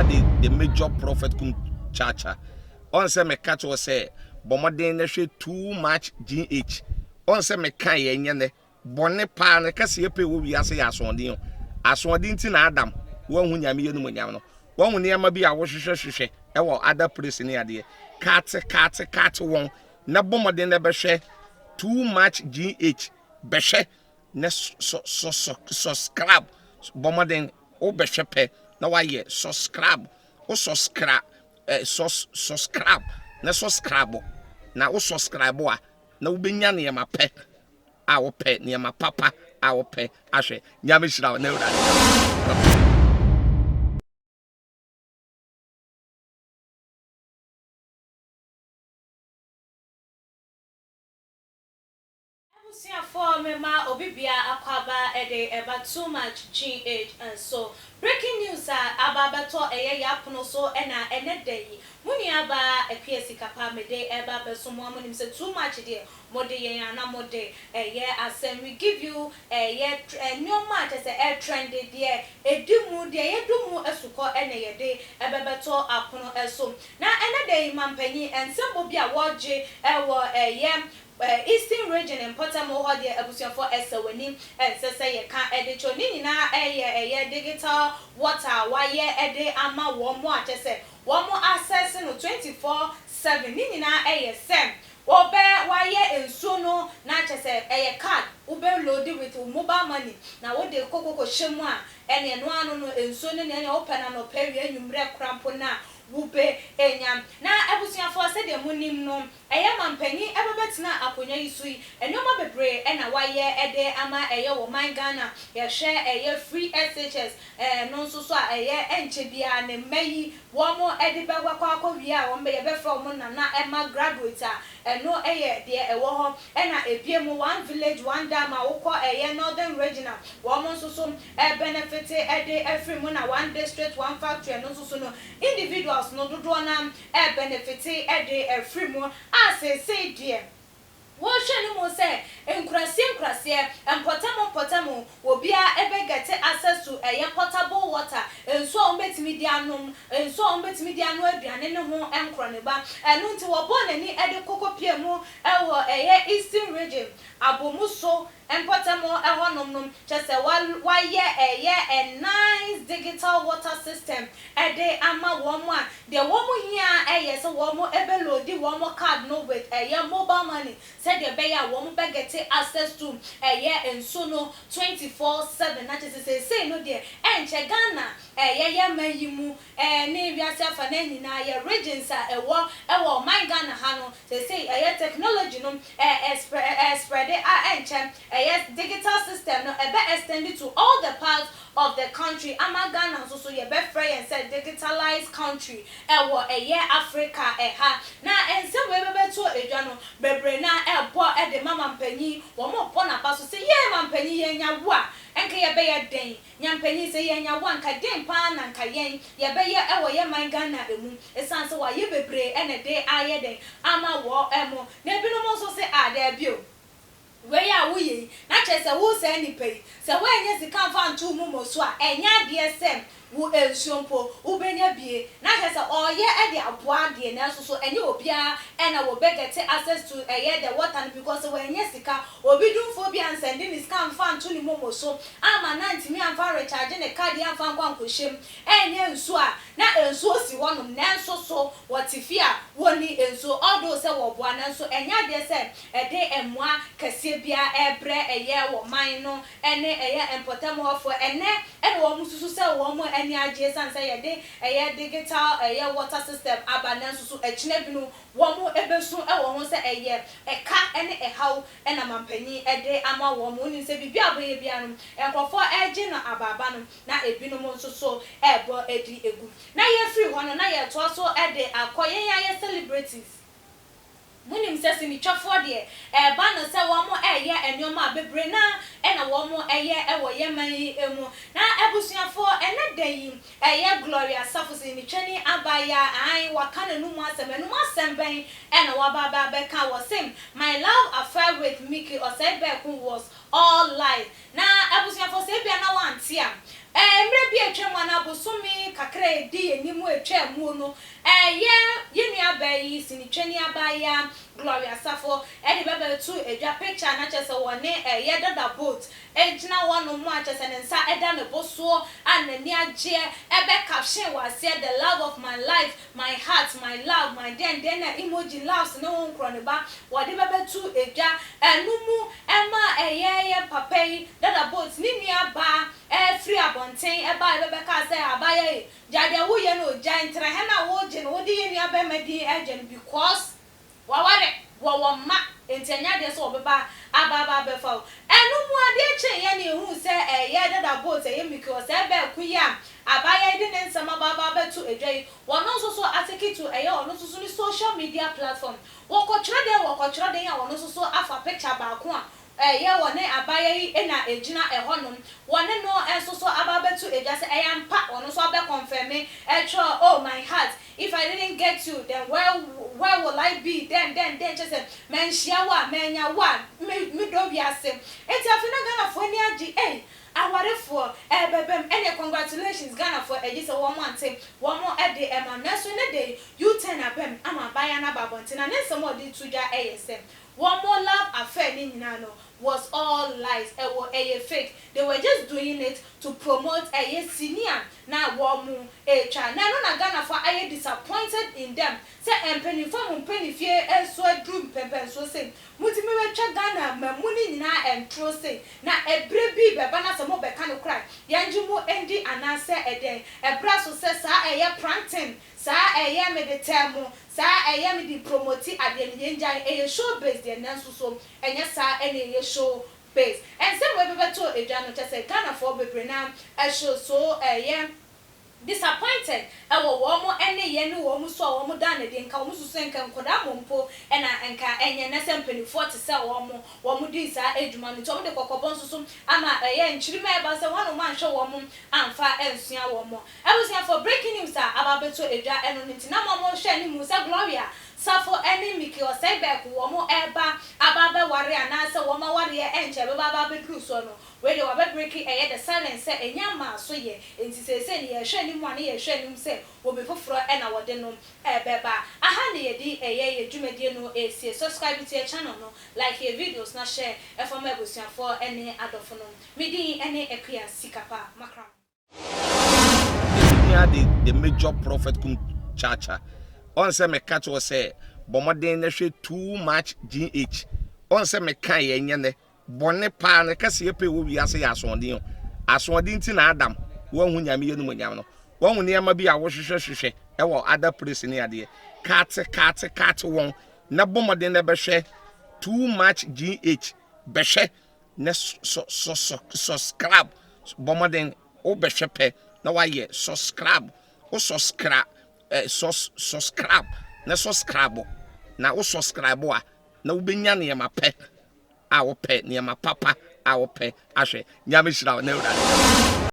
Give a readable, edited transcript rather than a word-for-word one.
The Major Prophet Kum Chacha. Ɔn sɛ meka kyerɛ wo sɛ bɔ mmɔden na hwɛ Too Much GH. Ɔn sɛ meka yɛ nyɛ nɛ. Bɔne paa no kɛseɛ pɛ wɔ wiase yɛ asoɔden o. Asoɔden nti na Adam wanhu Nyame animuonyam no. Wahu nneɛma bi a wohwehwɛ hwehwɛ wɔ other place ne adeɛ. Kate kate kate wɔn na bɔ mmɔden na bɛhwɛ Too Much GH. Bɛhwɛ na subscribe. Bɔ mmɔden wobɛhwɛ pɛ na wayɛ subscribe. Wo subscribe eh, sus subscribe na subscribe na wo subscribe a na wobɛnya nneɛma pɛ a wopɛ, nneɛma papa a wopɛ ahwɛ. Nyame hyira wo na Awurade. Abusuafoɔ mema obi bia akwaaba de ɛba Too Much GH nso. Breaking news a aba abɛtɔ ɛyɛ y'apono so ɛna ɛnɛ da yi mo nua baa Akua Sikapa mede ɛba abɛso mo a monim sɛ Too Much deɛ mode yɛn a na mode ɛyɛ asɛm we give you ɛyɛ nnoɔma a kyerɛ sɛ ɛtrɛnde deɛ ɛdi mu deɛ yɛdɔ mu asukɔ ɛna yɛde ɛbɛbɛtɔ apono so. Na ɛnɛ da yi mampanyin nsɛmbɔ bi a wɔgye ɛwɔ ɛyɛ Eastern Region mpɔtam hɔ deɛ abusuafoɔ ɛsɛ w'ani ɛnsɛ sɛ yɛka ɛde kyɛw ne nyinaa ɛyɛ ɛyɛ digital water a wayɛ ɛde ama wɔn a kyɛ sɛ wɔn access no 24/7. Ne nyinaa ɛyɛ sɛ wɔbɛ wayɛ nsuo no na kyɛ sɛ ɛyɛ card wobɛ load with wo mobile money na wode kɔkɔkɔ hyɛ mu a ɛne ɛno ano no nsuo no ne ɛne wopɛ na nɔpɛ awia anwummerɛ kora mpo na wobɛ enya. Na abusuafoɔ, sɛdeɛ monim no, ɛyɛ mampanyin ɛbɛbɛtena akonnwa yi so yi, nneɛma bebree ɛna wayɛ ɛde ama ɛyɛ wɔ man Ghana. Yɛhwɛ ɛyɛ free SHS no nso so a ɛyɛ ɛnkyɛ biara ne mma yi wɔn ɛde bɛkɔ akɔ wie a wɔn bɛ yɛbɛfrɛ wɔn nana ɛma graduate a ɛno ɛyɛ deɛ ɛwɔ hɔ. Ɛna ebie mu One Village One Dam a wokɔ ɛyɛ Northern Region a wɔn nso so ɛbenefit ɛde ɛfiri mu, na One District One Factory ɛno nso so no individuals no dodoɔ na ɛbenefit ɛde ɛfiri mu a seesei deɛ wɔhwɛ no mu sɛ nkuraseɛ nkuraseɛ, mpɔtam mpɔtam, obiara ɛbɛget access to ɛyɛ potable water, nsuo a wɔbɛtumi de anom, nsuo a wɔbɛtumi de ano aduane ne ho nkorɔ ne ba. Ɛno nti wɔbɔ n'ani ɛde koko pie mu ɛwɔ ɛyɛ Eastern Region Abomu so mpɔtam ɛhɔnom no kyɛ sɛ wayɛ ɛyɛ a nice digital water system ɛde ama wɔn a deɛ wɔn hia ɛyɛ sɛ wɔn ɛbɛload wɔn card no with ɛyɛ mobile money sɛdeɛ ɛbɛyɛ a wɔn bɛget access to ɛyɛ nsuo no 24/7. Na kyerɛ sɛ seesei no deɛ ɛnkyɛ Ghana ɛyɛ yɛ man yi mu ne wiase afa na nyinaa yɛ regions a ɛwɔ ɔman Ghana ha no, seesei ɛyɛ technology no ɛspread a ɛnkyɛ ɛyɛ digital system no ɛbɛ extend to all the parts of the country ama Ghana nso so yɛbɛfrɛ yɛn sɛ digitalized country ɛwɔ ɛyɛ Africa ɛha. Na nsɛm wei bɛbɛto edwa no bebree na ɛbɔ ɛde ma mampanyin, wɔn bɔ n'aba so sɛ yɛn mampanyin yɛn nya wo a nka yɛbɛyɛ den. Nyampanyin, sɛ yɛn nya wo a nka den paa na nka yɛn yɛbɛyɛ ɛwɔ yɛn man Ghana emu esan sɛ wayɛ bebree ɛna de ayɛ den ama wɔ ɛmo. Na ebinom nso sɛ a dɛɛbi o, wei a woyɛ yi na kyerɛ sɛ wo saa nipa yi sɛ woanyɛ sika mfa nto mu mo so a ɛnyɛ adeɛ sɛ wo nsuo mpo wobɛnya bie. Na kyerɛ sɛ ɔyɛ ɛde aboa adeɛ nanso so ɛnyɛ obiara ɛna wɔbɛget access to ɛyɛ the water no because wɔanyɛ sika. Obi dumfoɔ bi ansɛnde ne sika mfa nto ne momo so ama na ntumi amfa recharge ne card amfa nkɔ ankɔhyɛm ɛnyɛ nsuo a na nsuo si hɔnom nanso so wɔte fie a wɔni nsuo. Although sɛ wɔboa nanso ɛnyɛ adeɛ sɛ ɛde mmoa kɛseɛ biara ɛrebrɛ ɛyɛ wɔ man no ɛne ɛyɛ mpɔtam hɔfoɔ. Ɛnɛ ɛna wɔn susu sɛ wɔn ani agye ɛsiane sɛ yɛde ɛyɛ digital ɛyɛ water system aba, nanso so ɛkyinɛ bi no wɔn ɛbɛsu ɛwɔ ho sɛ ɛyɛ ɛka ɛne ɛhaw ɛna mampanyin ɛde ama wɔn. Wɔn sɛ biribi a wɔbɛyɛ biara no nkurɔfoɔ ɛregye no abaaba no na ebinom nso so ɛrebɔ ɛdi egu. Na yɛfiri hɔ no na yɛtoa so ɛde akɔ yɛn ayɛ celebrities. Munim sɛ sinitwafoɔ deɛ ɛɛba no sɛ wɔn ɛɛyɛ nneɛma a bebree na ɛna wɔn ɛyɛ ɛwɔ yɛn man yi mu. Na abusuafoɔ, ɛnɛ da yi ɛyɛ Gloria Safo, sinitwani abaayewa ahan, waka n'anum asɛm. Ɛnum asɛm bɛn ɛna waba aba abɛka? Wɔ sɛm "My love affair with Mickey Osei Berko was all lies." Na abusuafoɔ, sɛ ebia na wante a, mmerɛ bi atwa mu anaa bosome kakra. kakra a ɛdi yɛn anim a ɛtwaa muo no, ɛyɛ yɛn nuabaa yi, sinitwani abaayaa Gloria Safo de bɛbɛto dwa, picture a na kyerɛ sɛ wɔne ɛyɛ Dada Boat gyina hɔnom a kyerɛ sɛ ne nsa da ne bo soɔ a n'ani agyeɛ, ɛbɛ caption wɔ aseɛ The love of my life, my heart, my love, my deɛn deɛn na emoji loves ne ho nkorɔ ne ba wɔde bɛbɛto dwa. Ɛno mu ɛma ɛyɛ yɛn papa yi, Dada Boat, ne nua baa firi abɔnten baeɛ bɛbɛkaa sɛ abaayewa yi gyae deɛ woyɛ no o, gyae ntrahɛ no a wogye no, wode yɛn nua bɛrima din regye no because Waware, wɔwɔ mma, enti ɛnyɛ adeɛ sɛ wɔbɛba aba aba abɛfa wo. Ɛno mu adeɛ kyeeɛ na yɛhuu sɛ ɛyɛ dada boat, ɛyɛ Mickey Osei Bɛɛko yi a abaayewa yi de ne nsɛm aba aba abɛto dwa yi, wɔno nso so atake to ɛyɛ ɔno nso so ne social media platform. Wɔkɔtwerɛ dɛn wɔkɔtwerɛ dɛn a ɔno nso so afa picture baako a Ɛyɛ wɔne abaayewa yi na ɛgyina ɛhɔnom. Wɔne no nso so aba abɛto dwa sɛ ɛyɛ ampa, ɔno nso abɛ kɔnfɛme, ɛtwerɛ oh my heart, if I didn't get you then where where will I be, dɛn dɛn dɛn, kyerɛ sɛ manhyia wo a, mannya wo a, me me dɔ wiase. Nti afei na Ghanafoɔ ani agye ei, awarefoɔ ɛrebɛbam, ɛneɛ congratulations Ghanafoɔ, ɛgye sɛ wɔn ante wɔn de ɛma no. Nanso ɛnnɛ da yi, U-turn abam ama abaayewa no aba abɔnten na ne nsɛm a ɔde reto dwa yɛ sɛ, Wɔn love affair ne nyinaa no was all lies ɛwɔ ɛyɛ fake they were just doing it to promote ɛyɛ sini a na wɔn retwa na ɛno na Ghanafoɔ ayɛ disappointed in them sɛ mpaninfoɔ a mo mpaninfie nso aduru mpɛnpɛnsoɔ sei motumi bɛtwa Ghana mamu no nyinaa ntoro sei na ɛberɛ bi bɛba na sɛ mobɛka no koraa yɛngye mo ndi anaasɛ ɛdɛn ɛbra so sɛ saa ɛyɛ pranting Saa ɛyɛ me de tɛɛ mo, saa ɛyɛ me de promoti adeɛ no yɛngyae, ɛyɛ show base deɛ nanso so ɛnyɛ saa ɛna ɛyɛ show base. Nsɛm wei bɛbɛtɔ dwa no kyɛsɛ Ghanafoɔ bebree no ara show so ɛyɛ disappointed ɛwɔ wɔn nneyɛɛ ne wɔn su a wɔn da no adi, nka wɔn susu sɛ nka nkwadaa mmom mpo na nka ɛnyɛ nɛ sɛ mpaninfoɔ te sɛ wɔn, wɔn dii saa adwuma no nti wɔn de kɔkɔbɔ nso so ama ɛyɛ nkyirimma a ɛba sɛ wɔn a wɔn anhwɛ wɔn amfa ansua wɔn. Abusuafo, breaking news a aba abɛtɔ dwa ɛno no nti na mo a mohwɛ anim sɛ Gloria Safo ɛne Mickey Osei Berko wɔn ɛreba aba abɛware anaasɛ wɔn awareɛ ɛnkyɛ ɛbɛba aba abɛduru soɔ no, wei deɛ wabɛ breaki ɛyɛ the silence sɛ ɛnya mmaa so yɛ nti seesei no yɛrehwɛ anim a ne yɛrehwɛ anim sɛ obi foforɔ ɛna wɔde no ɛrebɛba. Aha na yɛde ɛyɛ yɛ dwumadie no ɛresie. Subscribe to yɛ channel no, like yɛ videos na share ɛfa ma abusuafoɔ ɛne adɔfo nom. Me din ɛne Akua Sikapa Makram. Ehia de the major prophet kum chacha. Ɔn sɛ meka kyerɛ sɛ bɔ mmɔden na hwɛ too much GH. Ɔn sɛ meka yɛ nyɛ nɛ. Bɔne paa no kɛse yɛ pɛ wɔ wiase yɛ asoɔden o. Asoɔden nti na Adam wanhu Nyame yɛ numonyam no. Wahu nneɛma bi a wohwehwɛ hwehwɛ ɛwɔ other place ne adeɛ. Kate kate kate wɔn na bɔ mmɔden na bɛhwɛ too much GH. Bɛhwɛ na sɔ sɔ sɔ subscribe bɔ mmɔden wobɛhwɛ pɛ na wayɛ subscribe wo subscribe eh, sus subscribe na subscribe na wo subscribe a na wobɛnya nneɛma pɛ a wopɛ nneɛma papa a wopɛ ahwɛ. Nyame hyira wo na awurade.